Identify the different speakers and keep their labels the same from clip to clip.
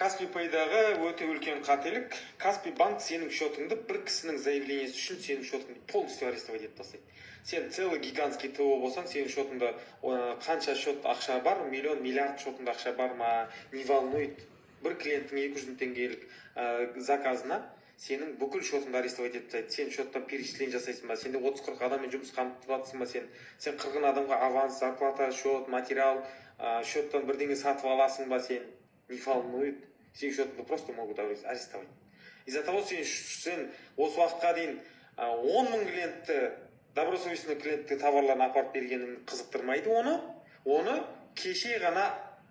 Speaker 1: Каспи Пейдағы өте үлкен қателік: Каспи банк сенің счетыңды бір кісінің заявлениесі үшін сенің счетыңды полностью арестовать етіп тастайды. Сен целый гигантский ТО болсаң, сенің счетыңда қанша счет ақша бар, миллион, миллиард счетыңда ақша бар ма, не волнует. Бір клиенттің 200 мың теңгелік заказына сенің бүкіл счетыңды арестовать етіп тастайды. Сен счеттан перечисление жасайсың ба, сенде 30-40 адаммен жұмыс қамтып жатырсың ба, сен қырғын адамға аванс, зарплата, счет, материал, счеттан бірдеңе сатып аласың ба, сен не волнует, сенің счетыңды просто могут арестовать из-за того, сен осы уақытқа дейін 10 мың клиентті, добросовестный клиентті товарларын апарып бергенің қызықтырмайды оны. Кеше ғана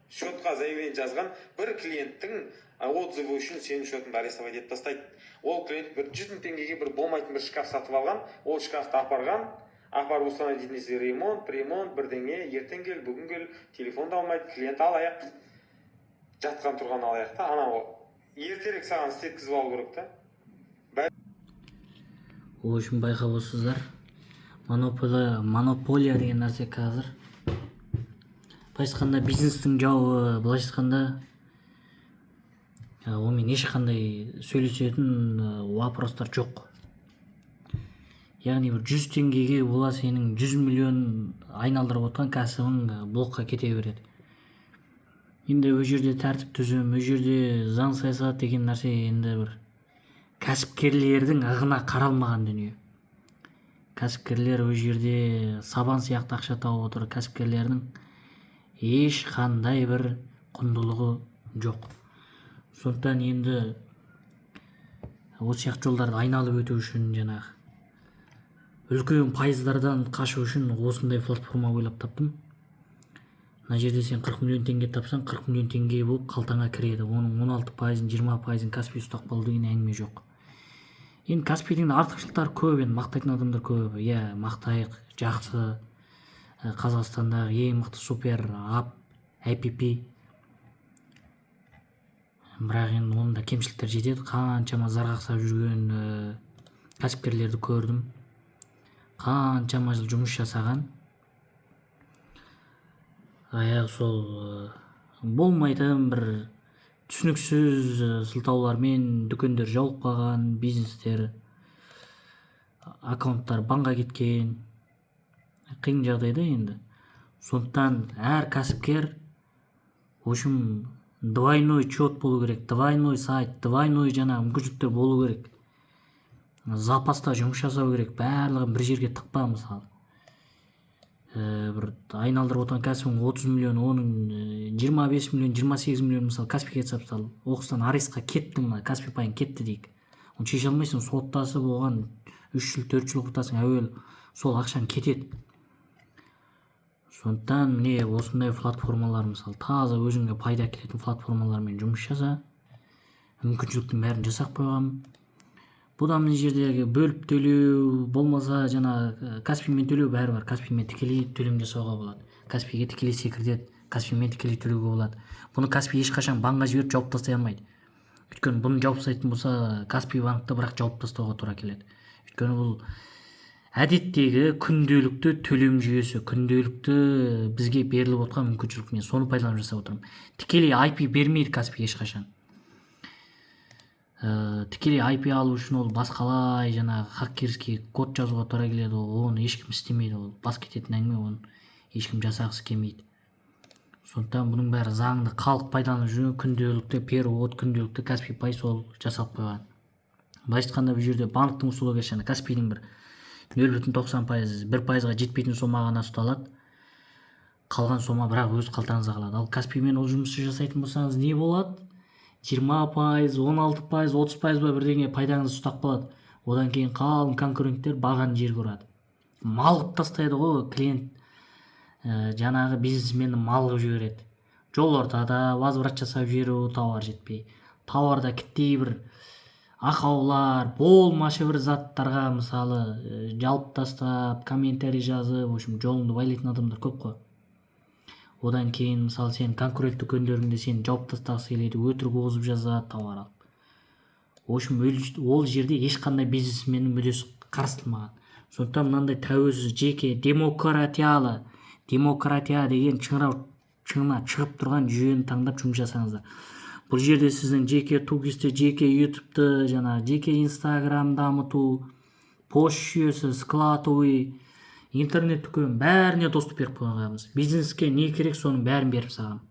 Speaker 1: счетқа заявление жазған бір клиенттің отзывы үшін сенің счетыңды арестовать етіп тастайды. Ол клиент бір 100 мың теңгеге бір болмайтын бір шкаф сатып алған, ол шкафты апарған, апарып установить десе, ремонт, ремонт, бірдеңе, ертең кел, бүгін кел, телефонды алмайды клиент. Алаяқ, жатқан тұрған алаяқ та. Анау ертерек саған істеткізіп алу керек та.
Speaker 2: В общем, байқап отырсыздар, монополия, монополия деген нәрсе қазір, былайша айтқанда, бизнестің жауы. Былайша айтқанда, онымен ешқандай сөйлесетін вопростар жоқ. Яғни бір 100 теңгеге бола сенің 100 миллион айналдырып отқан кәсібің блокқа кете береді. Енді ол жерде тәртіп, түзім, ол жерде заң, саясат деген нәрсе енді бір кәсіпкерлердің ығына қаралмаған дүние. Кәсіпкерлер ол жерде сабан сияқты ақша тауып отыр. Кәсіпкерлердің ешқандай бір құндылығы жоқ. Сондықтан енді осы сияқты жолдарды айналып өту үшін, жаңағы үлкен пайыздардан қашу үшін осындай платформа ойлап таптым. Мына жерде сен 40 миллион теңге тапсаң, 40 миллион теңге болып қалтаңа кіреді. Оның 16%-ын, 20%-ын Каспи ұстап қалу деген әңгіме жоқ. Енді Каспийдің де артықшылықтары көп, енді мақтайтын адамдар көп. Иә, мақтайық, жақсы. Қазақстандағы ең мықты супер апп. Бірақ енді оның да кемшіліктері жетеді. Қаншама зар қақсап жүрген кәсіпкерлерді көрдім, қаншама жыл жұмыс жасаған, аяғы сол болмайтын бір түсініксіз сылтаулармен дүкендер жауып қалған, бизнестер, аккаунттар банға кеткен. Қиын жағдайда енді. Сондықтан әр кәсіпкер, в общем, двойной счет болу керек, двойной сайт, двойной жаңағы мүмкіншіліктер болу керек, запаста жұмыс жасау керек. Барлығын бір жерге тықпа. Мысалы, бір айналдырып отырған кәсібің 30 миллион, оның 25 миллион, 28 миллион, мысалы, Каспиге түсіп, мысалы, оқыстан арестқа кетті, мына Каспи Пайың кетті дейік. Оны шеше алмайсың, соттасып оған 3 жыл, 4 жыл құртасың, әуелі сол ақшаң кетеді. Сондықтан міне осындай платформалар, мысалы, таза өзіңе пайда әкелетін платформалармен жұмыс жаса. Мүмкіншіліктің бәрін жасап қойғанмын. Бұдан мына жердегі бөліп төлеу болмаса, жаңа Каспимен төлеу, бәрі бар. Каспимен тікелей төлем жасауға болады, Каспиге тікелей секіртеді, Каспимен тікелей төлеуге болады. Бұны Каспи ешқашан банкқа жіберіп, жауып тастай алмайды. Өйткені бұны жауып тастайтын болса, Каспи банкті бірақ жауып тастауға тура келеді. Өйткені бұл әдеттегі күнделікті төлем жүйесі, күнделікті бізге беріліп отқан мүмкіншілік. Мен соны пайдаланып жасап отырмын. Тікелей IP бермейді Каспи ешқашан. Тікелей IP алу үшін ол басқалай жаңағы хакерский код жазуға тура келеді. Оны ешкім істемейді, ол бас кететін әңгіме, оны ешкім жасағысы келмейді. Сондықтан бұның бәрі заңды, халық пайдаланып жүрген күнделікті перевод, күнделікті Каспи Пай сол жасалып қойған. Былайша айтқанда, бұл жерде банктің услугасы, жаңа Каспийдің бір 0,90%, 1%-ға жетпейтін сома ғана ұсталады. Қалған сома бірақ өз қалтаңызда қалады. Ал Каспиймен ол жұмысты жасайтын болсаңыз, не болады? 20%, 16%, 30% ба, бірдеңе пайдаңыз ұстап қалады. Одан кейін қалың конкуренттер бағаны жерге ұрады, мал қылып тастайды ғой. Клиент, жаңағы бизнесменді мал қылып жібереді. Жол ортада возврат жасап жіберу, тауар жетпей, тауарда кіттей бір ақаулар болмашы бір заттарға, мысалы, жалып тастап, комментарий жазып, в общем, жолыңды байлайтын адамдар көп қой. Одан кейін, мысалы, сен конкурент дүкендеріңде сені жауып тастағысы келеді, өтірік озып жазады тауар алып. В общем, ол жерде ешқандай бизнесменнің мүддесі қарастырылмаған. Сондықтан мынандай тәуелсіз, жеке, демократиялы, демократия деген шыңырау шыңына шығып тұрған жүйені таңдап жұмыс жасаңыздар. Бұл жерде сіздің жеке 2ГИС-ті, жеке Ютубты, жаңағы жеке Инстаграм дамыту, пост жүйесі, складовый, интернет дүкен, бәріне доступ беріп қойғанбыз. Бизнеске не керек, соның бәрін беріп тастағанмын.